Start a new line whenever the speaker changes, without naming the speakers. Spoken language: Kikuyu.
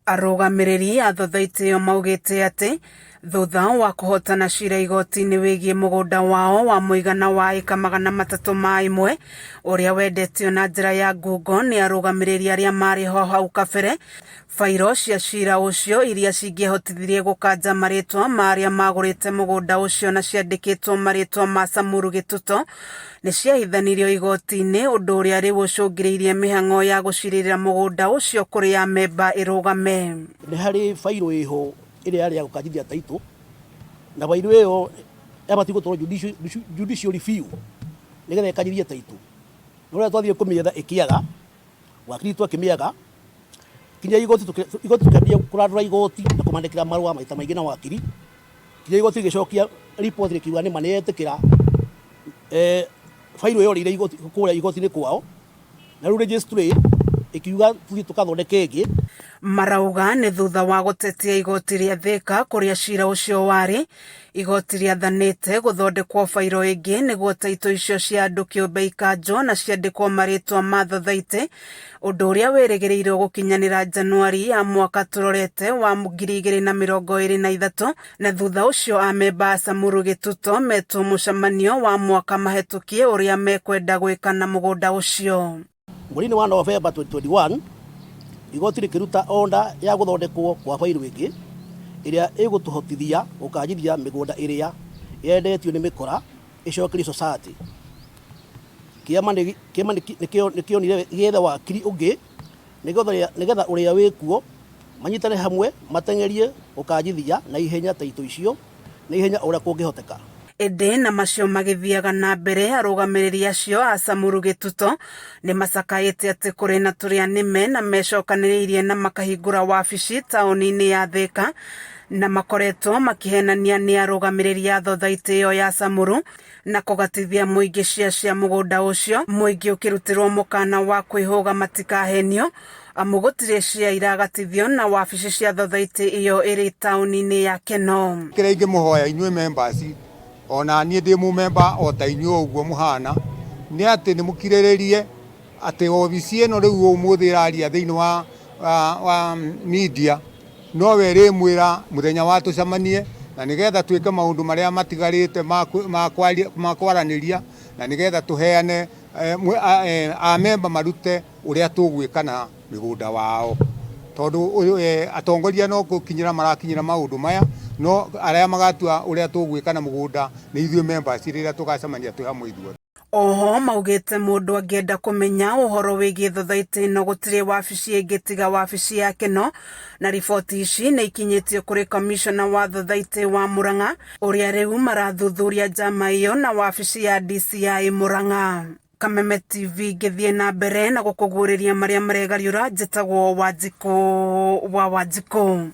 Arũgamĩrĩri a thothaitĩ ĩyo maugĩte atĩ thutha wa kũhotana cira igoti-inĩ wĩgiĩ mũgũnda wao wa mũigana wa ĩka 301 ũrĩa wendetio na njĩra ya ngungo nĩ arũgamĩrĩri arĩa marĩ ho hau kabere, bairo cia cira ũcio iria cingĩahotithirie gũkanja marĩtwa ma arĩa magũrĩte mũgũnda ũcio na ciandĩkĩtwo marĩtwa ma Samuru Gĩtuto nĩ ciahithanirio igoti-inĩ, ũndũ ũrĩa rĩu ũcũngĩrĩirie mĩhang'o ya gũcirĩrĩra mũgũnda ũcio kũrĩ amemba ĩrũgame.
Nĩ harĩ bairũ ĩho ĩrĩa yarĩ ya gũkanjithia taitũ, na bairũ ĩyo yabatiĩ gũtwarwo judicial review nĩgetha ĩkanjithie taitũ. No rĩrĩa twathire kũmĩetha ĩkĩaga, wakiri witũ akĩmĩaga, kinya igoti igoti tũkĩambia kũrandũra igoti na kũmandĩkĩra marũa maita maingĩ na wakiri, kinya igoti rĩgĩcokia riboti rĩkiuga nĩma nĩyetĩkĩra bairũ ĩyo yorĩire igoti kũrĩa igoti-inĩ kwao, na rĩu registry ĩkiuga tũthiĩ tũkathondeke ĩngĩ.
Marauga nĩ thutha wa gũtetia igoti rĩa Thika kũrĩa cira ũcio warĩ, igoti rĩathanĩte gũthondekwo bairo ĩngĩ nĩguo taitũ icio cia andũ kĩũmbe ikanjwo na ciandĩkwo marĩtwa ma thothaitĩ, ũndũ ũrĩa wĩrĩgĩrĩirwo gũkinyanĩra Januari ya mwaka tũrorete wa 2023, na thutha ũcio amemba a Samuru Gĩtuto metwo mũcemanio wa mwaka mahĩtũkie ũrĩa mekwenda gwĩka na mũgũnda ũcio.
Mweri-inĩ wa Novemba 2021, igoti rĩkĩruta order ya gũthondekwo kwa bairũ ĩngĩ ĩrĩa ĩgũtũhotithia gũkanjithia mĩgũnda ĩrĩa yendetio nĩ mĩkora ĩcokerio society. Kĩama nĩkĩonire gĩethe wakiri ũngĩ nĩgetha ũrĩa wĩkuo manyitane hamwe mateng'erie gũkanjithia na ihenya taitũ icio na ihenya ũrĩa kũngĩhoteka.
Ĩndĩ na macio magĩthiaga na mbere, arũgamĩrĩri acio a Samuru Gĩtuto nĩ macakaĩte atĩ kũrĩ na tũrĩa nĩme na mecokanĩrĩirie na makahingũra wabici taũni-inĩ ya Thĩka na makoretwo makĩhenania nĩ arũgamĩrĩri a thothaitĩ ĩyo ya Samuru na kũgatithia mũingĩ cia cia mũgũnda ũcio, mũingĩ ũkĩrutĩrwo mũkana wa kwĩhũga matikahenio amu gũtirĩ cia iragatithio na wabici cia thothaitĩ ĩyo ĩrĩ taũni-inĩ ya Keno.
Kĩrĩa ingĩmũhoya inyuĩ members, ona niĩ ndĩ mũmemba o ta inyuĩ ũguo mũhana, nĩ atĩ nĩ mũkirĩrĩrie atĩ obici ĩno rĩu ũmũthĩ ĩraria thĩinĩ wa, wa, wa media nowe ĩrĩmwĩra mũthenya wa tũcemanie na nĩgetha twĩke maũndũ marĩa matigarĩte ma kwaranĩria na nĩgetha tũheane amemba marute ũrĩa tũgwĩka na mĩgũnda wao tondũ atongoria no gũkinyĩra marakinyĩra maũndũ maya no arĩa magatua ũrĩa tũgwĩka na mũgũnda nĩ ithuĩ members rĩrĩa tũgacemania twĩ hamwe ithuothe.
Oho maugĩte mũndũ angĩenda kũmenya ũhoro wĩgiĩ thothaitĩ ĩno gũtirĩ wabici ĩngĩ tiga wabici ya Keno, na riboti ici nĩ ikinyĩtio kũrĩ kamishona wa thothaitĩ wa Murang'a ũrĩa rĩu marathuthuria njama ĩyo na wabici ya DCI Murang'a. Kameme TV ngĩthiĩ na mbere na gũkũguũrĩria marĩa maregariũra, njĩtagwo Wanjikũ wa Wanjikũ.